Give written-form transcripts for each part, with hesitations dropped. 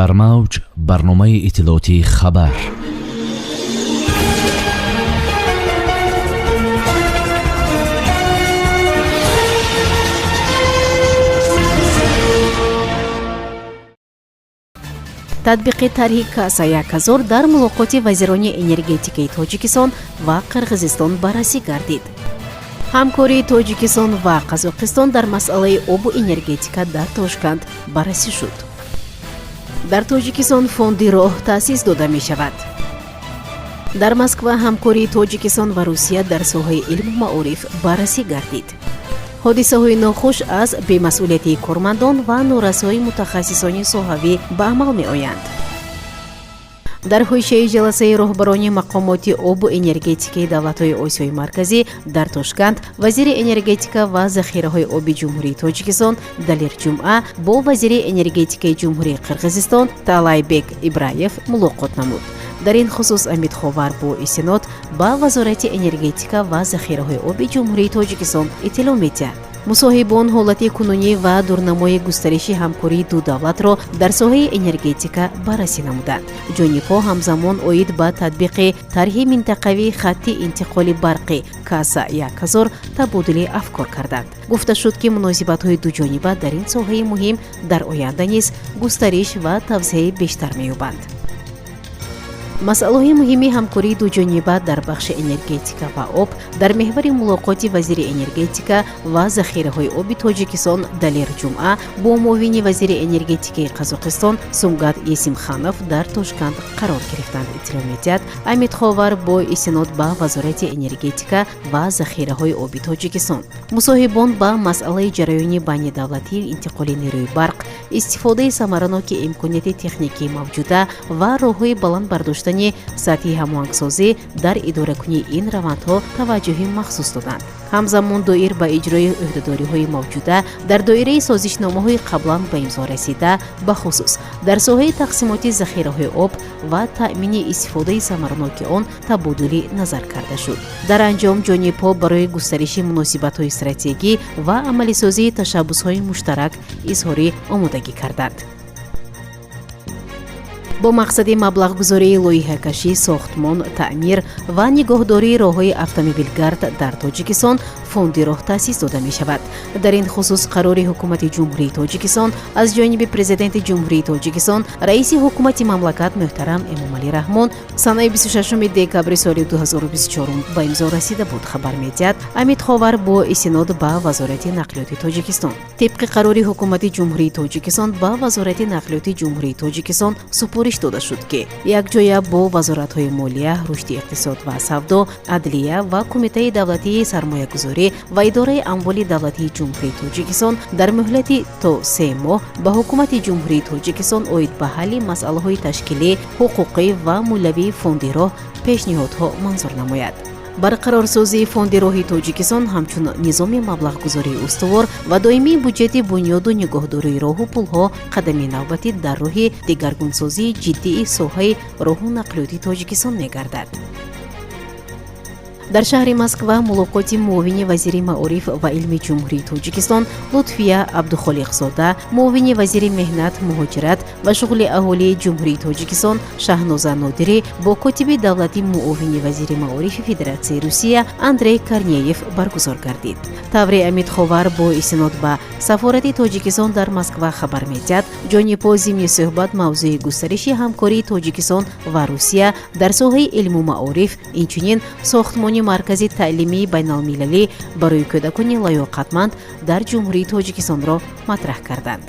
Дар мавҷ барномаи иттилоотии «Хабар». Татбиқи тарҳи КАСА 1000 дар мулоқоти вазирони энергетикаи Тоҷикистон ва Қирғизистон баррасӣ гардид. Ҳамкории Тоҷикистон ва Қазоқистон дар масъалаи обу энергетика дар Тошканд баррасӣ шуд. Дар Тоҷикистон фонди роҳ таъсис дода мешавад. Дар Москва ҳамкории Тоҷикистон ва Русия дар соҳаи илму маориф баррасӣ гардид. Ҳодисаҳои нохуш аз бемасъулиятии кормандон ва норасоии мутахассисони соҳавӣ ба амал меоянд. Дар ҳошияи ҷаласаи роҳбарони мақомоти обу энергетикаи давлатҳои Осиёи Марказӣ дар Тошканд вазири энергетика ва захираҳои оби Ҷумҳурии Тоҷикистон Далер Ҷумъа бо вазири энергетикаи Ҷумҳурии Қирғизистон Таалайбек Ибраев мулоқот намуд. Дар ин хусус Амид Ховар бо истинод ба Вазорати энергетика ва захираҳои оби Ҷумҳурии Тоҷикистон иттилоъ медиҳад. Мусоҳибон ҳолати кунунӣ ва дурнамои густариши ҳамкории ду давлатро дар соҳаи энергетика баррасӣ намуданд. Ҷонибҳо ҳамзамон оид ба татбиқи тарҳи минтақавии хатти интиқоли барқи КАСА 1000 табодули афкор карданд. Гуфта шуд, ки муносибатҳои дуҷониба дар ин соҳаи муҳим дар оянда низ густариш ва тавсеаи бештар меёбанд. Масъалаҳои муҳими ҳамкории дуҷониба дар бахши энергетика ва об дар меҳвари мулоқоти вазири энергетика ва захираҳои оби Тоҷикистон Далер Ҷумъа бо муовини вазири энергетикаи Қазоқистон Сунгат Есимханов дар Тошканд қарор гирифтанд, иттилоъ медиҳад Амид Ховар бо истинод ба Вазорати энергетика ва захираҳои оби Тоҷикистон. Мусоҳибон ба масъалаи ҷараёни байнидавлатии интиқоли нерӯи барқ, истифодаи самараноки имконияти техникии мавҷуда ва роҳҳои баланд бардоштани сатҳи ҳамоҳангсозӣ дар идоракунии ин равандҳо таваҷҷӯҳи махсус доданд. Ҳамзамон доир ба иҷрои ӯҳдадориҳои мавҷуда дар доираи созишномаҳои қаблан ба имзо расида, бахусус дар соҳаи тақсимоти захираҳои об ва таъмини истифодаи самараноки он табодули назар карда шуд. Дар анҷом ҷонибҳо барои густариши муносибатҳои стратегӣ ва амалисозии ташаббусҳои муштарак изҳори омодагӣ карданд. Бо мақсади маблағгузории лоиҳакашӣ, сохтмон, таъмир ва нигоҳдории роҳҳои автомобилгард дар Тоҷикистон фонди роҳ таъсис дода мешавад. Дар ин хусус қарори Ҳукумати Ҷумҳурии Тоҷикистон аз ҷониби Президенти Ҷумҳурии Тоҷикистон, раиси ҳукумати мамлакат муҳтарам Эмомалӣ Раҳмон санаи 26 декабри соли 2024 ба имзо расида буд, хабар медиҳад Амид Ховар бо истинод ба Вазорати нақлиёти Тоҷикистон. Тибқи қарори Ҳукумати Ҷумҳурии Тоҷикистон ба Вазорати нақлиёти Ҷумҳурии Тоҷикистон супориш дода шуд, ки якҷоя бо вазоратҳои молия, рушди иқтисод ва савдо, адлия ва Кумитаи давлатии сармоягузорӣ ва идораи амволи давлатии Ҷумҳурии Тоҷикистон дар муҳлати то 3 моҳ ба Ҳукумати Ҷумҳурии Тоҷикистон оид ба ҳалли масъалаҳои ташкилӣ, ҳуқуқӣ ва молиявии фонди роҳ пешниҳодҳо манзур намояд. Барқарорсозии фонди роҳи Тоҷикистон ҳамчун низоми маблағгузории устувор ва доимии буҷети бунёду нигоҳдории роҳу пулҳо қадами навбатӣ дар роҳи дигаргунсозии ҷиддии соҳаи роҳу нақлиёти Тоҷикистон мегардад. Дар шаҳри Москва мулоқоти муовини вазири маориф ва илми Ҷумҳурии Тоҷикистон Лутфия Абдухолиқзода, муовини вазири меҳнат, муҳоҷират ва шуғли аҳолии Ҷумҳурии Тоҷикистон Шаҳноза Нодирӣ бо котиби давлати, муовини вазири маорифи Федератсияи Русия Андрей Корнеев баргузор гардид. Тавре Амид Ховар бо истинод ба сафорати Тоҷикистон дар Москва хабар медиҳад, ҷонибҳо зимни суҳбат мавзӯи густариши ҳамкории Тоҷикистон ва Русия дар соҳаи илму маориф, инчунин сохтмони маркази таълимии байналмилалӣ барои кӯдакони лаёқатманд дар Ҷумҳурии Тоҷикистонро матраҳ карданд.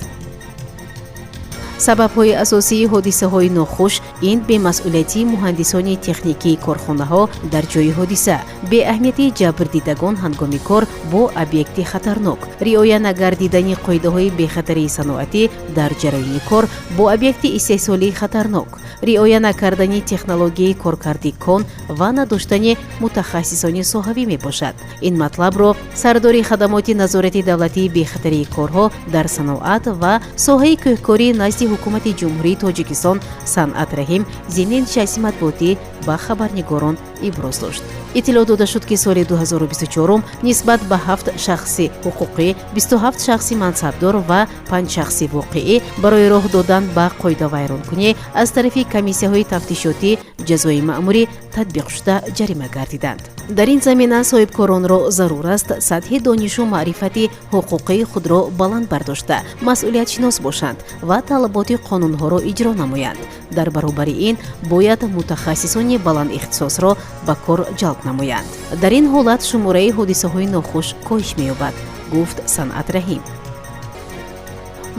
Сабабҳои асосии ҳодисаҳои нохуш ин бемасъулиятии муҳандисони техникии корхонаҳо дар ҷои ҳодиса, беаҳамиятии ҷабрдидагон ҳангоми кор бо объекти хатарнок, риоя нагардидани қоидаҳои бехатарии саноатӣ дар ҷараёни кор бо объекти истеҳсолии хатарнок, риоя накардани технологияи коркарди кон ва надоштани мутахассисони соҳавӣ мебошад. Ин матлабро сардори хадамоти назорати давлатии бехатарии корҳо дар саноат ва соҳаи кӯҳкорӣ назди Ҳукумати Ҷумҳурии Тоҷикистон Санъат Раҳим зимни нишасти матбуотӣ ба хабарнигорон иброз дошт. Иттилоъ дода шуд, ки соли 2024 нисбат ба 7 шахси ҳуқуқӣ, 27 шахси мансабдор ва 5 шахси воқеӣ барои роҳ додан ба қоидавайронкунӣ аз тарафи комиссияҳои тафтишотӣ ҷазои маъмурӣ татбиқшуда ҷарима гардиданд. Дар ин замина соҳибкоронро зарур аст сатҳи донишу маърифати ҳуқуқии худро баланд бардошта, масъулиятшинос бошанд ва талаботи қонунҳоро иҷро намоянд. Дар баробари ин бояд мутахассисони баландихтисосро ба кор ҷалб намоянд. Дар ин ҳолат шумораи ҳодисаҳои нохуш коҳиш меёбад, гуфт Санъат Раҳим.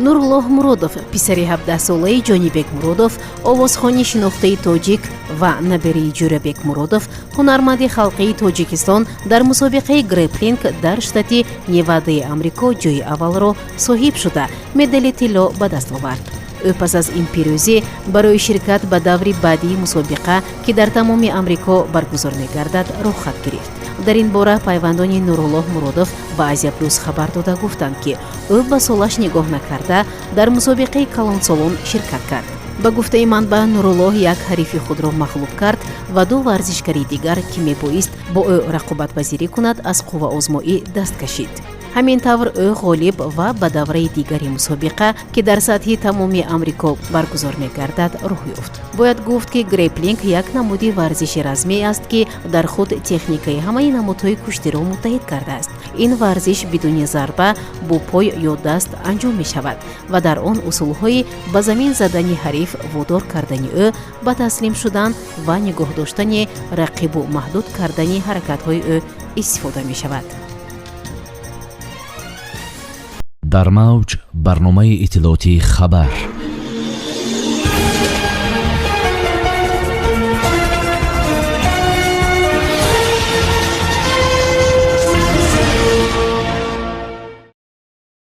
Нуруллоҳ Муродов, писари 17-солаи Ҷонибек Муродов, овозхони шинохтаи тоҷик, ва набераи Ҷӯрабек Муродов, ҳунарманди халқии Тоҷикистон, дар мусобиқаи греплинг дар штати Невадаи Амрико ҷои аввалро соҳиб шуда, медали тилло ба даст овард. Ӯ пас аз ин пирӯзӣ барои ширкат ба даври баъдии мусобиқа, ки дар тамоми Амрико баргузор мегардад, роҳхат гирифт. Дар ин бора пайвандони Нуруллоҳ Муродов ба Азия Плюс хабар дода, гуфтанд, ки ӯ ба солаш нигоҳ накарда, дар мусобиқаи калонсолон ширкат кард. Ба гуфтаи манбаъ, Нуруллоҳ як ҳарифи худро мағлуб кард ва ду варзишгари дигар, ки мебоист бо ӯ рақобатпазирӣ кунад, аз қувваозмоӣ даст кашид. Ҳамин тавр, ӯ ғолиб ва ба давраи дигари мусобиқа, ки дар сатҳи тамоми Амрико баргузор мегардад, роҳ ёфт. Бояд гуфт, ки греплинг як намуди варзиши размӣ аст, ки дар худ техникаи ҳамаи намудҳои куштиро муттаҳид кардааст. Ин варзиш бидуни зарба бо пой ё даст анҷом мешавад ва дар он усулҳои ба замин задани ҳариф, водор кардани ӯ ба таслим шудан ва нигоҳ доштани рақибу маҳдуд кардани ҳаракатҳои ӯ истифода мешавад. Дар мавҷ барномаи иттилоотии «Хабар».